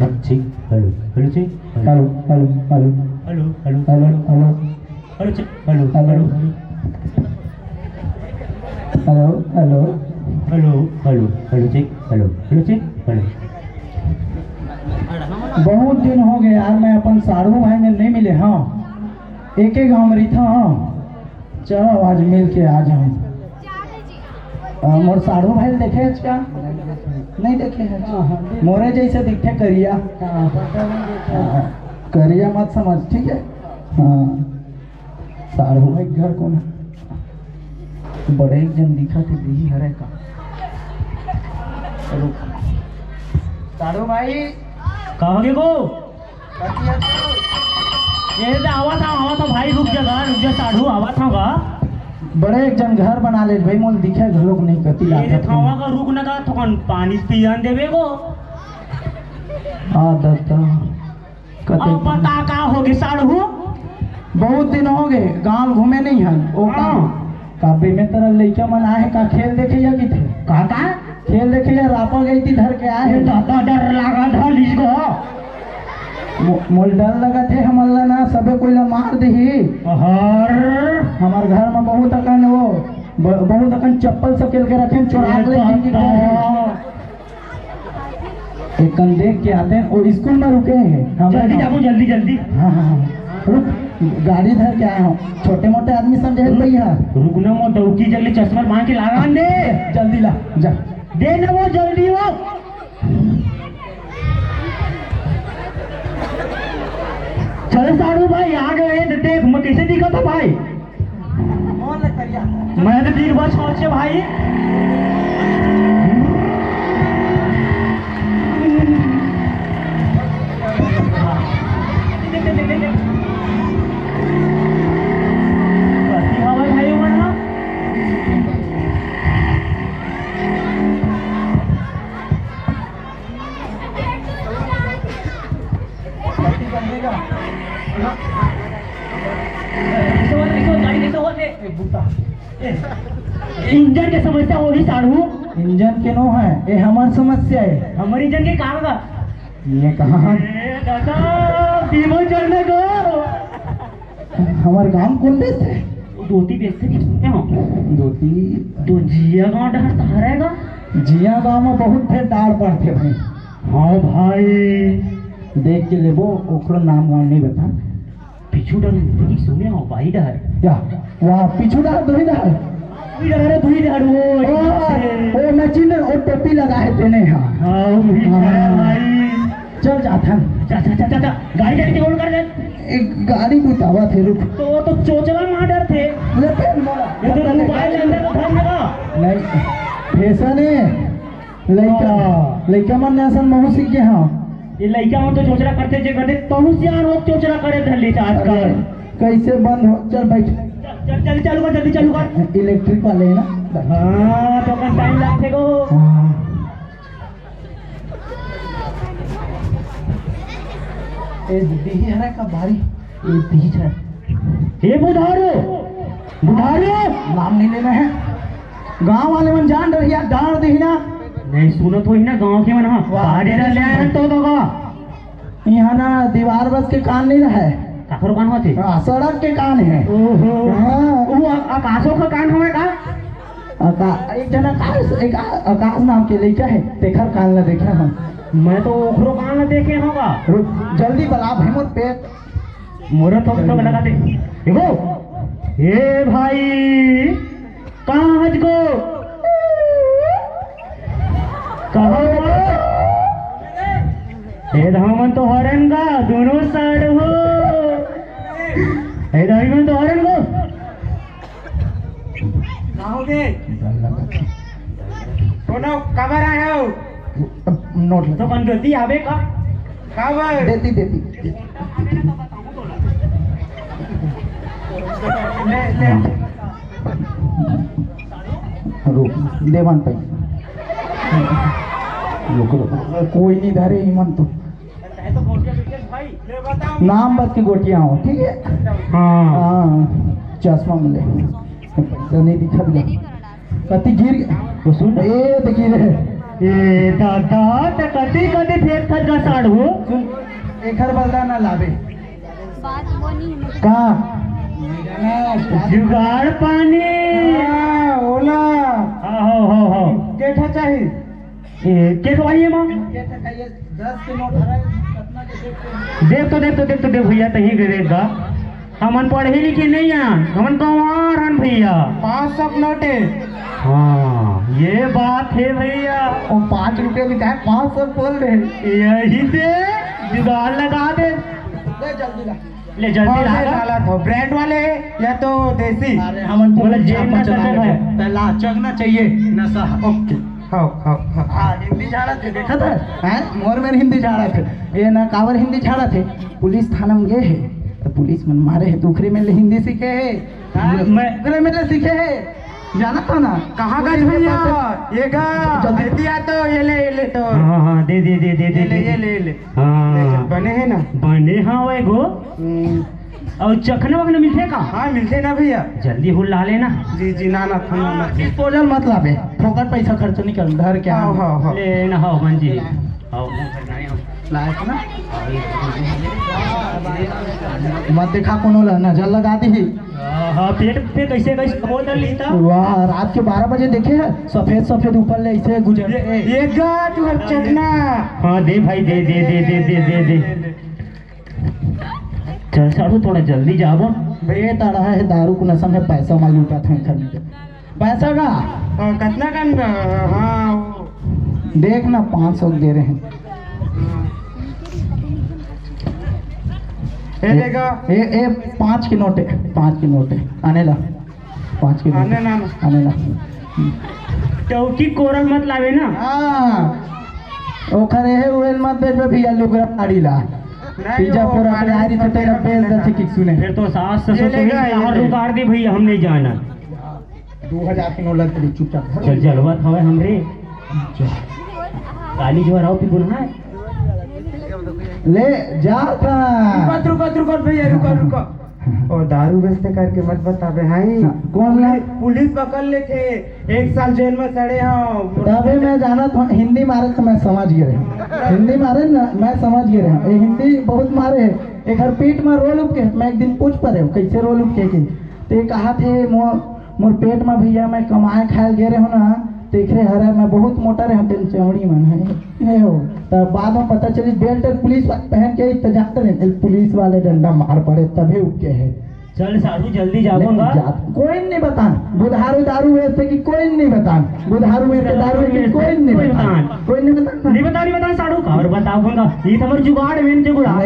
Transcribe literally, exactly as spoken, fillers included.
ठीक, hello, hello, ठीक, hello, hello, hello, hello, hello, hello, hello, hello, ठीक, hello, hello, hello, hello, hello, hello, hello, ठीक, hello, hello, ठीक, hello. बहुत दिन हो गए यार, मैं अपन साढ़ू भाई में नहीं मिले। हाँ, एक ही गांव में रहिथा। हाँ, चलो आज मिल के आ जाऊं। अ, मोर साढ़ू भाई देखे हच का? नहीं देखे हच। मोरे जैसे दिखथे करिया। हाँ, करिया मत समझ, ठीक है? हाँ, साढ़ू भाई घर कोन? बड़े एक जन दिखत हे, दिही हरे का? रुक। साढ़ू भाई। का होगे गो? कति हे तू? ये दे, आवत हंव, आवत हंव भाई, रुक जा गा, रुक जा साढ़ू, आवत हंव गा। बड़े एक जन घर बना ले भाई, मोल दिखे घलोक नहीं कति ये दे लागत हे। थावा का रुक ना गा, थोकन पानी पियन देबे गो। आ दत्ता, कते अब बता का होगे साढ़ू? बहुत दिन होगे, गांव घूमे नहीं हन। ओ का? हाँ। का बेमेतरा लइका मन आए हे का खेल देखे या किथे? का, का? खेल देखे या रापा गई थी धर के आए हे। दादा डर लागा धलिस गो। मो-, मोल डर लगत हे, हमन ला ना सबे कोई ला मार देही। हर। हमर घर में बहुत अकन वो, ब-, बहुत अकन चप्पल सकेल के रखे, चोरा के ले खिड़की खोल। एक कन देख के आते हैं, वो स्कूल में रुके हैं। हम जल्दी जाबो, जल्दी, जल्दी। हाँ, हाँ, हाँ। रुक, गाड़ी धर के आया हूँ। छोटे मोटे आदमी समझे हैं भैया। रुक ना, मोर डौकी जल्दी चश्मा बांध के लागा ने। जल्दी ला, जा। दे ना वो, जल्दी वो। चल साढ़ू भाई, आ गए हैं, देख मैं कैसे दिखा था भाई। मैं तो तीन बार सोचे भाई। इंजन के समस्या होही साढ़ू। इंजन के नो है, ये हमार समस्या है। हमार इंजन के का होगा? ये कहाँ? ए दादा, बीमा चढ़ने को। हमार गांव कौन बेचथे? धोती बेचथे नहीं सुने हो? धोती। तो जिया गांव डहर तहार रहेगा? जिया गांव में बहुत ढेर डार पड़थे भाई। हाँ भाई। देख के लेबो, ओकरो नाम गांव नहीं बता। पीछू डहर नहीं सुने हो भाई डहर। क्या? वाह, पीछू डहर, दुही डहर। दुही डहर, दुही डहर, वो ओ, ओ, मैं चिन्ह, वो टोपी लगा है तेने, हाँ। हाँ, वो भी हाँ। है भाई। चल जाथन। जा, जा, जा, जा, जा। गाड़ी, गाड़ी के ओन कर दे। एक गाड़ी बुतावा थे, रुक। तो वो तो चोचला मार डर थे। ले पेन मोला। ये तो मोबाइल अंदर तो धर लगा। नहीं, फैशन है। लइका, हाँ। लइका मन ने असन महू सीख गए, हाँ। ये लइका मन तो चोचला करते जे करते, तहु सियान हो चोचला करे धर ली आजकल। अरे, कैसे बंद हो? चल बैठ। चल, चल, जल्दी चालू कर, जल्दी चालू कर। इलेक्ट्रिक वाले है ना? हाँ, तो कन टाइम लगथे गो। हाँ। ए, दीदी है ना का भारी? ए, बीच है। ए, बुधारो! बुधारो! नाम नहीं लेना है। गांव वाले मन जान रही है, डांट दी ना। नहीं सुनत होही ना गांव के मन, हाँ। वाह। बाहर ले आए हैं तो, तो का? यहाँ ना दीवार बस के कान नहीं रहा है। काकरो कान होते? हाँ, सड़क के कान है। ओहो। हाँ। वो आ-, आकाशों का कान हवे का? आका-, एक जना आकाश, एक आ-, आकाश नाम के लइका है, तेखर कान ला देखे हम। मैं तो ओखरो कान ला देखे होगा। रुक, जल्दी बला भाई, मोर पेट। मोरा तो सब लगा दे। देखो, ए भाई, कहाँ हज को? कहाँ हो? ए धामन तो हरन का, दोनों साइड हो। ए धामन तो हरन को। का होगे? कोनो काबर आए हो? नोट ले। तो कन गलती आवे का? काबर? देती, देती। ले, ले। रुक, देवन पई। रुक, रुक। कोई नहीं धरे इमन तो। नाम बस की गोटियां हो, ठीक है? हाँ। हाँ, चश्मा मिले। पैसा नहीं दिखा दिया। कति गिर गए? तो सुन। ए, तो गिरे। ए, दादा, तो कति, कति फेंक खत का हो। सुन, एखर बदला ना लाबे। बात वो नहीं है, मतलब का? जुगाड़ पानी। हाँ, ओला। हाँ, हो, हो, हो। केठा चाही? ए, केठो आइए माँ। केठा चाहिए, दस के नोट हरा है, कितना के देखते हैं? देख तो, देख तो, देख तो, देख भैया, तही के देख गा। हमन पढ़े लिखे नहीं हन, हमन गंवार हन भैया। पाँच सौ के नोट है। हाँ, ये बात है भैया। वो पाँच रुपया भी चाहे पाँच सौ बोल रहे। यही से जुगाड़ लगा दे। ले जल्दी ला। ले जल्दी हाँ, ला ले ला। डाला था। ब्रांड वाले या तो देसी? अरे, हमन बोला, पूरा जेब में छापा चला सके रहे। है। तो ला, चखना चाहिए नशा। ओके। हाँ, हाँ, हाँ। हाँ, हिंदी झाड़ा थे, देखा था? हैं? मोर में हिंदी झाड़ा थे। ये ना कावर हिंदी झाड़ा थे। पुलिस थाना में गए है, तो पुलिस मन मारे है, तो उखरे में ले हिंदी सीखे है। हाँ, मैं उखरे में ले सीखे है। जाना था ना? कहाँ का पुलिस के भैया? पास है। ये का? जल्दी। दिया तो ये ले, ये ले तो। हाँ, हाँ, दे, दे, दे, दे, दे, ये ले, दे। ये ले, ये ले। हाँ। ले चल, बने है ना? बने हाँ, वो एगो। हम्म। और चखना वखना मिलथे का? हाँ, मिलथे ना भैया। जल्दी हुल्ला लेना। जी, जी, ना, ना, ना, ना। डिस्पोजल मत लाबे, फोकट पैसा खर्च नहीं कर, धर के हाँ, आ। हाँ, हाँ। ले ना, हाँ, मन जी। हाँ, लायक ना? मत देखा कोनो ला, नजर लगा दी। हाँ, पेट पे कैसे, कैसे बोतल ली था? वाह, रात के बारह बजे देखे हैं, सफेद, सफेद ऊपर ले ऐसे गुजर। ये, ये गा तू हर चखना। हाँ, दे भाई, दे, दे, दे। चल साढ़ू, थोड़ा जल्दी जाबो। भैया, ताड़ा है दारू को नशा में पैसा मार लूटा था घर में। पैसा का? हाँ, कितना का? हाँ, वो। देख ना, पाँच सौ दे रहे हैं। ये लेगा। ए, ए, पाँच के नोट है, पाँच के नोट है। आने ला। पाँच के आने नोट। ना, ना। आने ला। चौकी कोरल मत लावे ना। हाँ। ओखर एहे उहेल मत बेचबे भैया, लुगरा साड़ी ला। नहीं, पीछा वो पूरा माने तैयारी से तेरा बेच दे, ठीक सुने। फिर तो सास ससुर ये को लेगा, भी ये बाहर लेगा। उतार दी भैया, हम नहीं जाना। दो हजार के नोट लग पड़ी, चुपचाप घर चल, ले। जलवा खावे हमरे। काली जो राव पी गुना है। ले जा था। रुको, रुको, रुको भैया, रुको, रुको। और दारू बेचते करके मत बताबे, हाँ? हाँ, कौन ला? पुलिस पकड़ लेथे, एक साल जेल में सड़े हो। तभी मैं जानत हूँ, हिंदी मारे तो मैं समझ गए रहे। हिंदी मारे ना, मैं समझ गए रहे। ये हिंदी बहुत मारे है। एक हर पीठ में रोल उपके, मैं एक दिन पूछ पा रहे हूँ, कैसे रोल उपके के? तो ये कहा थे, मो-, मोर पेट में भैया, मैं कमाए खाए गे रहे हूँ ना, तेखरे हरे मैं बहुत मोटा रहे हूँ, तेन चौड़ी मन है, है हो। तब बाद में पता चली, बेल्ट और पुलिस वाले पहन के ही तो जाते रहे, पुलिस वाले डंडा मार पड़े, तभी उपके है। चल साढ़ू, जल्दी जाबो गा। जा, कोई नहीं बतान। बुधारू दारू बेचथे कि कोई नहीं बतान। बुधारू बेचथे दारू कि कोई नहीं बतान। कोई नहीं बतान। नहीं बता, नहीं बता साढ़ू, काबर बताबो गा। ये तो हमर जुगाड़ में जुगाड़।